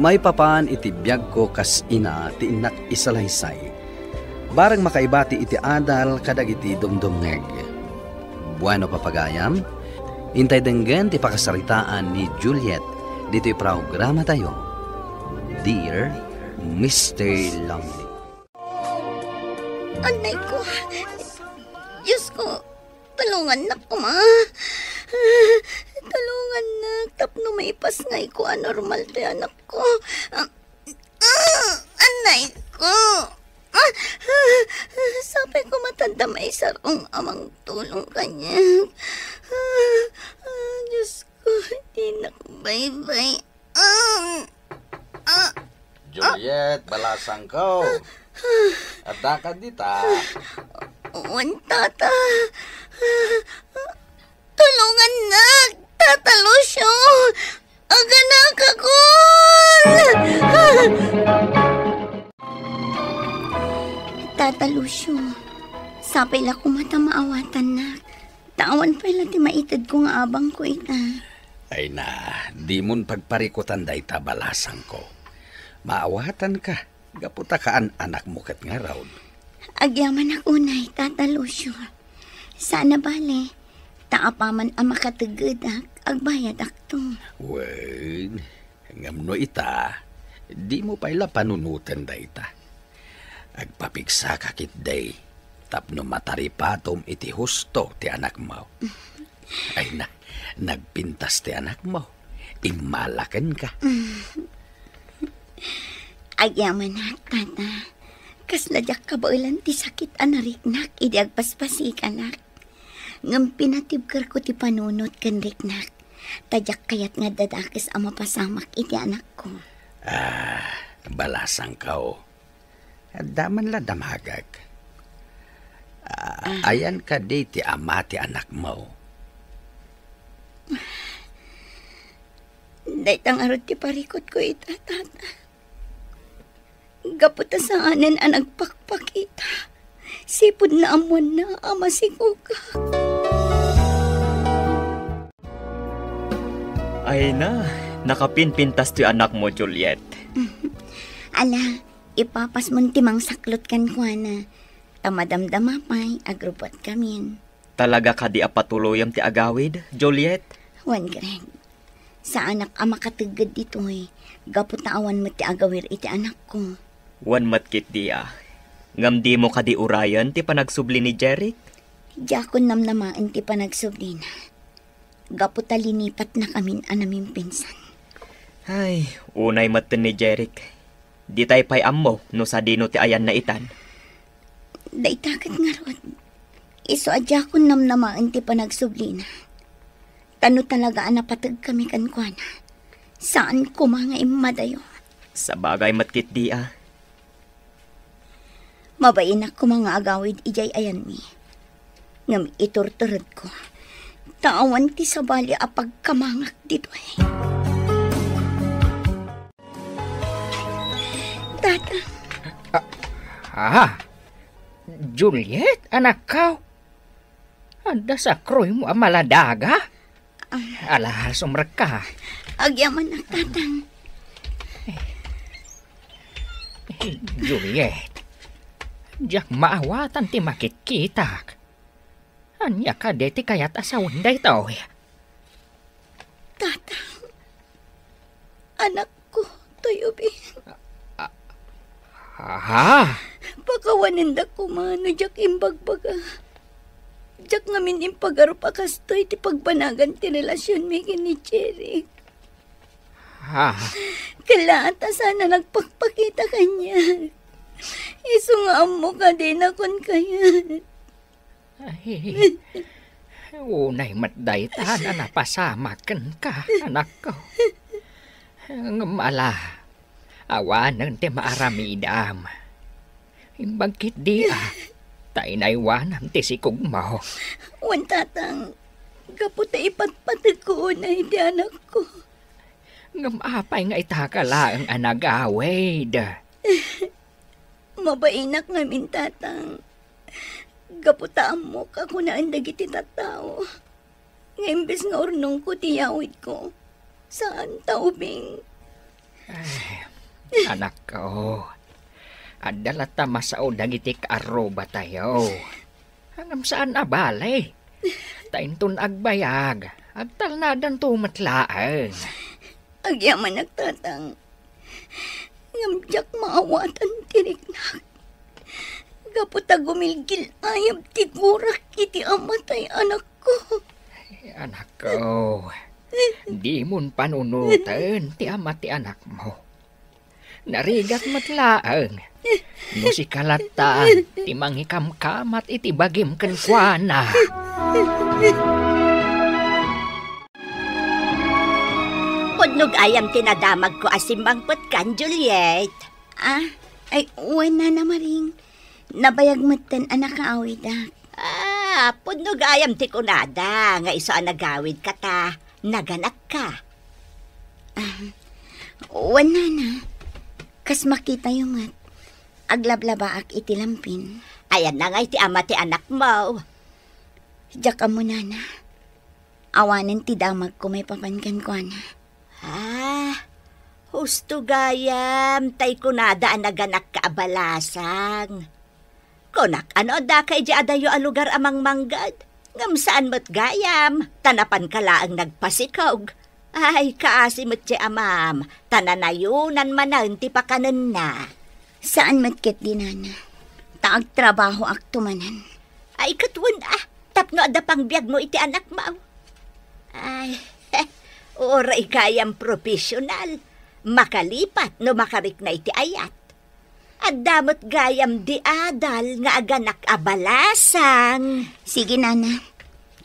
Maipapan iti biagko kas ina ti innak isalaysay. Bareng makaibati iti adal kadagiti dumdumngeg. Bueno, papagayam, intay denggen ti pakasaritaan ni Juliet ditoy programatayo, Dear Mister Lonely. Anay ko, Diyos ko, tulungannak koma. Tulungannak tapno maipasngayko a normal ti anak ko. Ah, ah, anay ko. Ah, ah, sapay ko matanda maisarong a mangtulong kaniak. Ah, ah, Diyos ko, dinak baybay. Ah, ah, Juliet, balasangko. Adda ka dita? Wen, tata. Tulungannak, Tata Lucio. Aganakakon! Tata Lucio, sapay la koma ta maawatannak. Ta awan pay la ti maitedko nga abangko ita. Ay na, dimon pagparikutan dayta, balasangko. Maawatanka, gapu ta kaan-anakmo ket ngarud. Agyamanak unay, Tata Lucio. Saan a bale, ta apaman a makategedak, agbayadakto. Wen, ngem no ita, dimo pay la panunoten dayta. Agpapigsaka ketdi tapno mataripatom iti husto ti anakmo. Ay na, nagpintas ti anakmo. Immalakenka. Agyamanak, tata. Kasla diak kabaelan ti sakit a nariknak idi agpaspasikanak. Ngem pinatibkerko ti panunot ken riknak, ta diak kayat nga adda dakes a mapasamak iti anakko. Ah, balasangko. Adda man la damagek. Ah, ah. Ayan kadi ti ama ti anakmo? Dayta ngarud ti parikutko ita, tata. Gapu ta saanen a nagpakpakita, sipud naammoanna a masikogak. Ay na, nakapinpintas ti anakmo, Juliet. Ala, Ipapasmon ti mangsaklot kenkuana, ta madamdama pay agrubbuatkamin. Talaga kadi a patuloyem ti agawid, Juliet? Wen, Greg. Saanak a makategged ditoy, gapu ta awan met ti agawir iti anakko. Wen met ketdi a. Ngem dimo kadi urayen ti panagsubli ni Jeric? Diakon namnamaen ti panagsublina. Gapu ta linipatnakamin a namimpinsan. Ay, unay metten ni Jeric. Ditay pay ammo no sadino ti ayanna itan. Dayta ket ngarud, isu a diakon namnamaen ti panagsublina. Ta no talaga a napategkami kenkuana, saan koma nga immadayo. Sabagay met ketdi a. Mabainak koma nga agawid idiay ayanmi. Ngem iturturedko, ta awan ti sabali a pagkamangak ditoy. Tata. Ah, ah, Juliet, anakko. Adda sakroymo a maladaga? Ah. Ala, sumrekka. Agyamanak, Tatang. Eh, Juliet, diak maawatan ti makitkitak. Ania kadi ti kayat a sawen daytoy? Tatang, anakko, toy ubing. A-, a-, aha? Pakawanendak koma no diak imbagbaga. Diak ngamin impagarup a kastoy ti pagbanagan ti relasionmi ken ni Jeric. Ha? Kella ta saan a nagpakpakita kaniak. Isu nga ammo kadi a nakon kayat. Ay, unay met dayta a napasamak kenka, anakko. Ngem ala, awanen ti maaramidam. Imbag ketdi a, ta inaywanam ti sikogmo. Wen, Tatang, gapu ta ipatpategko unay ti anakko. Ngem apay nga itaka laeng a nagawid? Mabainak ngamin, Tatang. Gapu ta ammok a kunaen dagiti tattao nga imbes nga urnongko ti yawidko, saan ta ubing. Ay, anakko, adda latta masao dagiti kaarrubatayo. Ngem saan a bale. Ta inton agbayag, agtalnadanto met laeng. Agyamanak, Tatang. Ngem diak maawatan ti riknak. Gapu ta gumilgil-ayab ti gurak iti ama ti anakko. Anakko, dimon panunoten ti ama ti anakmo. Narigat met laeng no sika latta ti mangikamkamat iti bagim kenkuana. Pudno gayam ti nadamagko a simmangpetkan, Juliet. Ah, ay, wen, Nana Maring. Nabayag metten a nakaawidak. Ah, pudno gayam ti kunada nga isu a nagawidka ta naganakka. Ah, wen, Nana. Kas makitayo met, aglablabaak iti lampin. Ayanna ngay ti ama ti anakmo? Diak ammo, Nana. Awanen ti damagko maipapan kenkuana. Ah, husto gayam, tay kunada a naganakka a balasang. Kunak a no addaka idiay adayo a lugar a mangmangged, ngem saan met gayam, ta napanka laeng nagpasikog. Ay, kaasi met ti amam, ta nanayonan manen ti pakanenna. Saan met ketdi, Nana, ta agtrabahoakto manen. Ay, ket wen a, tapno adda pangbiagmo iti anakmo. Ay, uray gayam professional. Makalipat no makarikna iti ayat. Adda met gayam di adal nga aganak a balasang. Sige, Nana.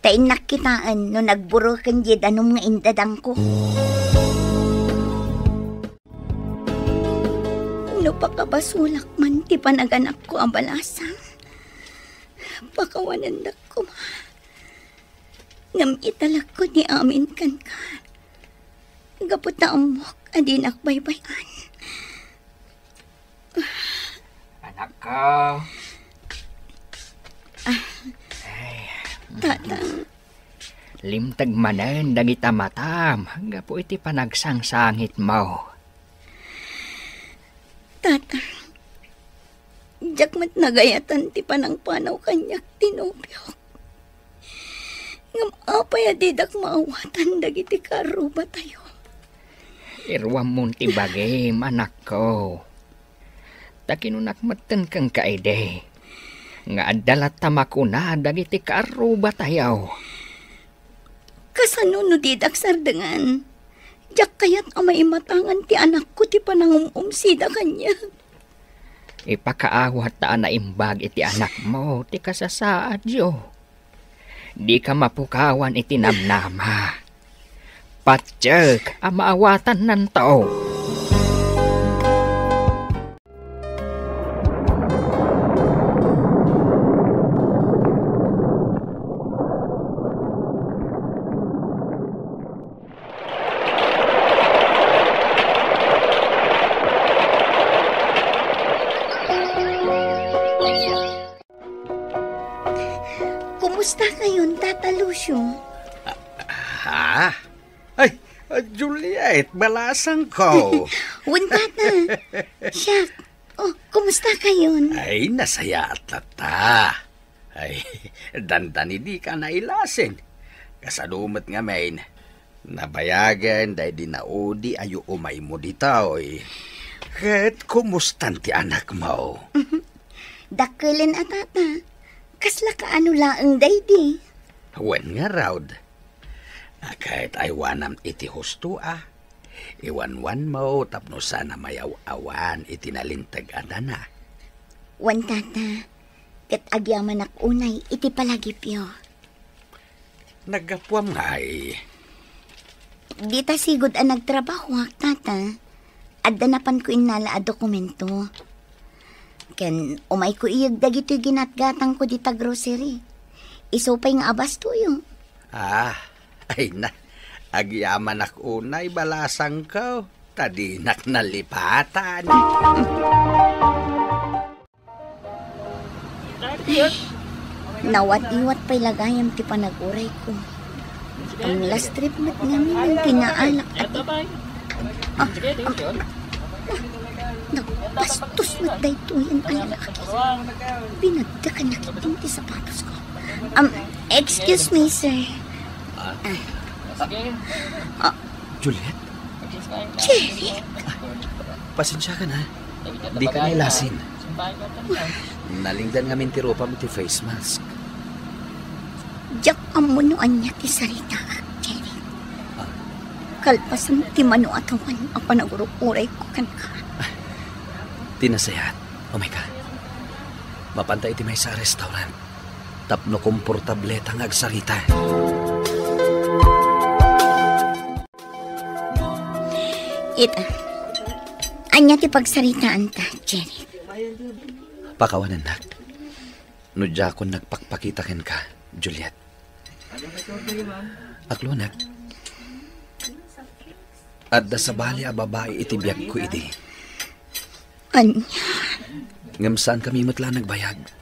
Ta innak kitaen no nagbureken diay danum nga indadangko. No pakabasolak man ti panaganakko a balasang, pakawanendak koma. Ngem italekko ti amin kenka. Gapu ta ammok a dinak baybay-an. Anakko. Ah. Ay. Tatang. Limteg manen dagita matam gapu iti panagsangsangitmo. Tatang, Diak met nagayatan ti panangpanaw kaniak ti nobiok. Ngem apay a didak maawatan dagiti kaarrubatayo? Iruammon ti bagim, anakko. Ta kinunak metten kenka idi nga adda latta makuna dagiti kaarrubatayo. Kasano no didak sardengan? Diak kayat a maimatangan ti anakko ti panangum-umsida kaniak. Ipakaawat ta a naimbag iti anakmo ti kasasaadyo. Dika mapukawan iti namnama. Patiek a maawatannanto. Kumusta kayon, Tata Lucio? Ah, ay, ah, Juliet, balasangko. Wen, Tata. Siak. Oh, kumusta kayon? Ay, nasayaat latta. Ay, dandani dika nailasin. Kasano met ngamin, nabayagen daydi naudi a umaymo ditoy. Ket kumustan ti anakmo? Dakkelen a, Tata. Kasla kaano laeng daydi? Wen ngarud. A, ket aywanam iti husto a. Iwanwanmo tapno saan a mayaw-awan iti nalinteg a dana. Wen, Tata, ket agyamanak unay iti palagipyo. Naggapuam ngay? Dita sigud a nagtrabahoak, Tata. Adda napanko innala a dokumento. Ken umayko iyeg dagitoy ginatgatangko dita grocery. Isu pay nga abastoyo. Ah, ay na. Agyamanak unay, balasangko, ta dinak nalipatan. Nawat-iwat pay la gayam ti panag-urayko. Ang last trip met ngamin ti naalak a ti-, ah, ah, na-, nagbastos met daytoyen a lalaki. Binagdakan na ketdin ti sapatosko. Um, excuse me, sir. Ah. Ah. Ah. Juliet? Jeric? Pasensiakan, ha. Dika nailasin. Nalingdan ngamin ti rupam iti face mask. Diak ammo no ania ti saritaak, Jeric. Ah. Kalpasan ti mano a tawen a panagururayko kenka. Ti nasayaat, umayka. Mapanta iti maysa a restaurant tapno komportableta nga agsarita. Ita, ania ti pagsaritaanta, Jeric? Pakawanennak. No diakon nagpakpakita kenka, Juliet. Akluanek, adda sabali a babai iti biagko idi. Ania? Ngem saankami met la nagbayag.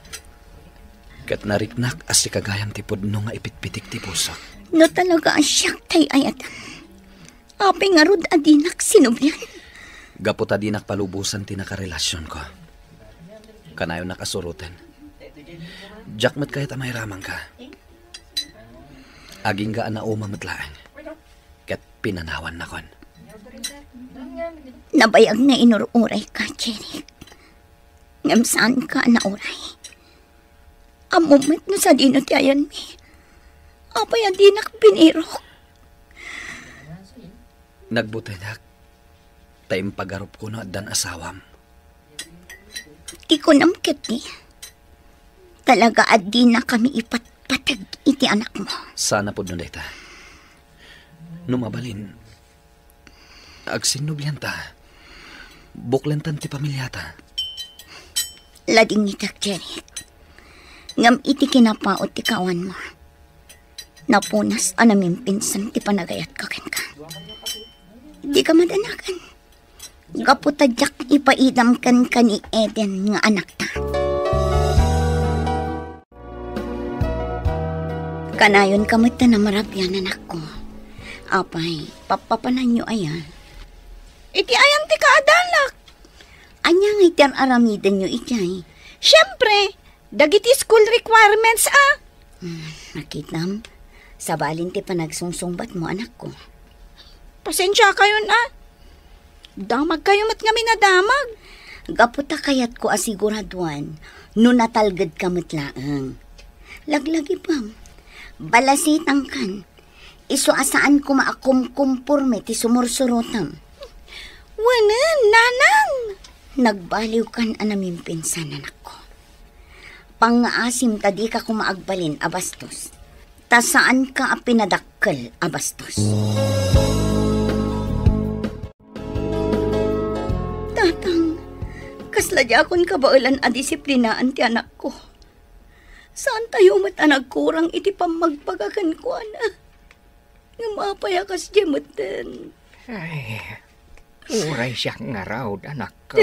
Ket nariknak a sika gayam ti pudno nga ipitpitik ti pusok. No talaga a siak ti ay-ayatam, apay ngarud a dinak sinublian? Gapu ta dinak palubosan ti nakarelasionko. Kanayonnak a suroten. Diak met kayat a mairamanka. Agingga a nauma met laeng. Ket pinanawannakon. Nabayag nga inur-urayka, Jeric. Ngem saanka a nauray. Ammom met no sadino ti ayanmi. Apay a dinak binirok? Nagbutedak ta impagarupko no addan asawam. Ti kunam ketdi, talaga a dinakami ipatpateg iti anakmo. Saan a pudno dayta. No mabalin, agsinnublianta. Buklentan ti pamiliata. Ladingitek, Jeric. Ngem iti kinapaut ti kaawanmo, napunas a namimpinsan ti panagayatko kenka. Dika madanagan. Gapu ta diak ipaidam kenka ni Eden nga anakta. Kanayonka met ta namarabian, anakko. Apay, pappapananyo aya? Iti ayan ti kaadanak? Ania ngay ti ar-aramidenyo idiay? Siempre, dagiti school requirements, a. Hmm, nakitam, sabalin ti panagsungsungbatmo, anakko. Pasensiakayon, a. Damagkayo met ngamin a damag. Gapu ta kayatko a siguraduan no natalgedka met laeng. Laglagipem, balasitangkan, isu a saan koma a kumkumporme ti sumursurotem. Wenen, nanang! Nagbaliwkan a namimpinsan, anakko. Pangngaasim ta dika koma agbalin a bastos. Ta saanka a pinadakkel a bastos. Tatang, kasla diakon kabaelan a disiplinaan ti anakko. Saantayo met a nagkurang iti pammagbaga kenkuana. Ngem apay a kasdiay metten? Ay, uray siak ngarud, anakko.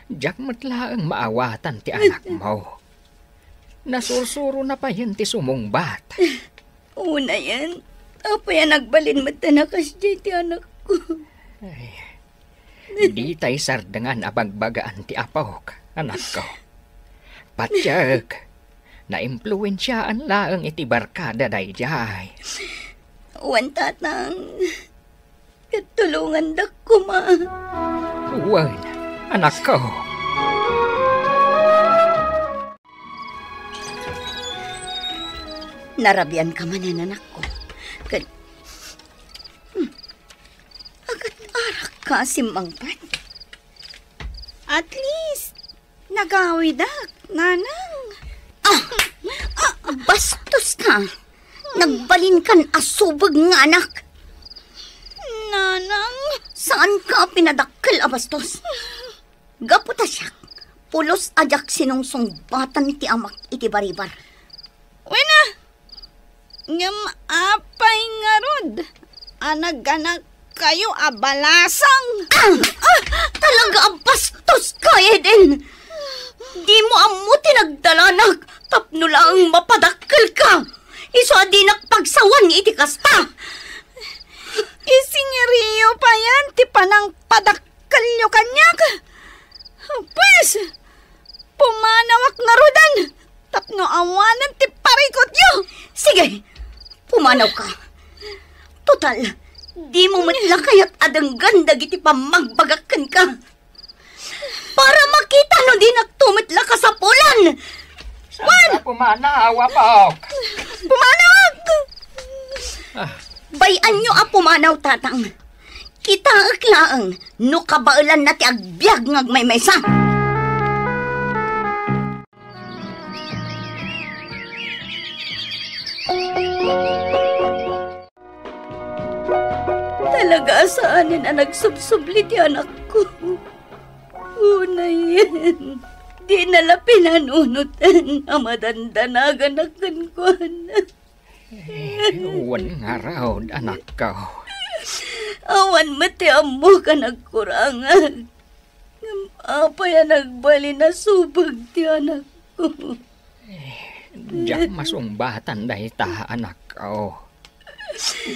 Diak met laeng maawatan ti anakmo. Nasursurona payen ti sumungbat. Unayen, apay a nagbalin metten a kasdiay ti anakko? Ay, ditay sardengan a bagbagaan ti apok, anakko. Patiek, naimpluensiaan laeng iti barkada daydiay. Wen, tatang, ket tulongandak koma. Wen, anakko. Narabianka manen, anakko. Ket, hmm, agat-arakka a simmangpet. At least, nagawidak, nanang. Ah! Ah! Bastoska! Nagbalinkan a subeg nga anak! Nanang! Saanka a pinadakkel a bastos? Gapu ta siak, pulos a diak sinungsungbatan ti amak iti baribar. Wen a, ngem apay ngarud a naganakkayo a balasang? Ah! Ah! Talaga a bastoska, Eden! Dimo ammo ti nagdalanak tapno laeng mapadakkelka. Isu a dinak pagsawan iti kasta. Isingiriyo payen ti panangpadakkelyo kaniak. Pues, pumanawak ngaruden tapno awanen ti parikutyo. Sige, pumanawka. Total, dimo met la kayat a denggen dagiti pammagbagak kenka. Para makita no dinakto met la kasapulan. Saanka pumanaw, apok? Pumanawak! Ah. Bay-anyo a pumanaw, tatang. Kitaek laeng no kabaelanna ti agbiag nga agmaymaysa. Talaga a saanen a nagsubsubli ti anakko. Unayen, dina la pinanunoten a madandanaganak kenkuana. Eh, wen ngarud, anakko. Awan met ti ammok a nagkurangak. Ngem apay a nagbalin a subeg ti anakko? Eh, diak masungbatan dayta, anakko.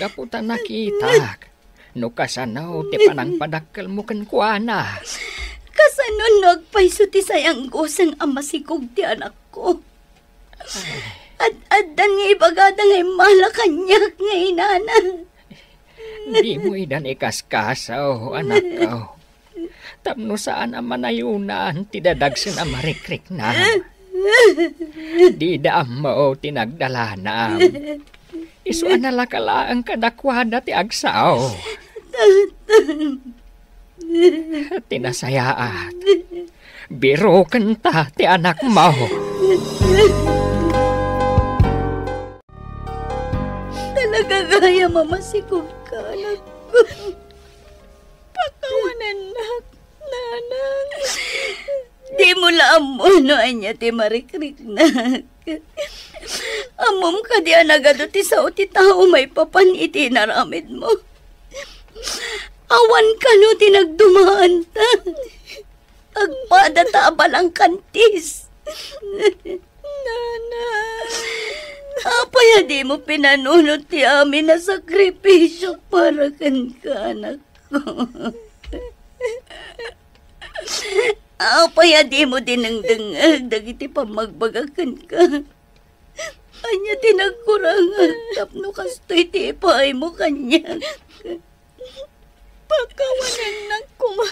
Gapu ta nakitak no kasano ti panangpadakkelmo kenkuana. Kasano no agpayso ti sayangguseng a masikog ti anakko? Ay. Ad-addan nga ibagada nga immala kaniak nga inana. Dimo idan ikaskaso, anakko. Tapno saan a manayunan ti dadagsen a marikriknam. Dida ammo ti nagdalanam. Isu a nalaka laeng kadakuada ti agsao. Ti nasayaat, birokenta ti anakmo. Talaga gayam a masikogka, anakko. Pakawanennak, nanang. Dimo la ammo no ania ti marikriknak. Ammom kadi a nagadu ti sao ti tao maipapan iti inaramidmo? Awan kano ti nagdumaanta. Agpadata a balangkantis. Nanang. Apay a dimo pinanunot ti amin a sakripisio para kenka, anakko? Apay a dimo dinengdengngeg dagiti pammagbagak kenka? Ania ti nagkurangak tapno kastoy ti ipaaymo kaniak? Pakawanennak koma,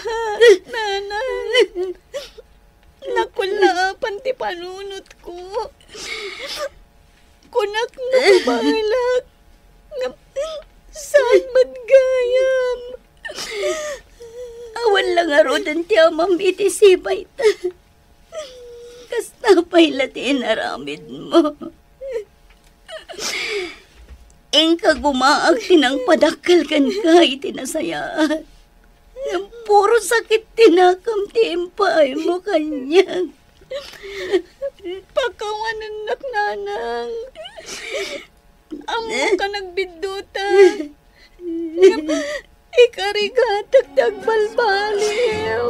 nanang. Nakullaapan ti panunotko. Kunak no kabaelak, ngem saan met gayam. Awan la ngaruden ti amam iti sibayta. Kasta pay la ti inaramidmo. Inka gumaak ti nangpadakkel kenka iti nasayaat. Ngem puro sakit ti nakam ti impaaymo kaniak. Pakawanennak, nanang. Ammok a nagbiddutak. Ngem ikarigatak ti agbalbaliw.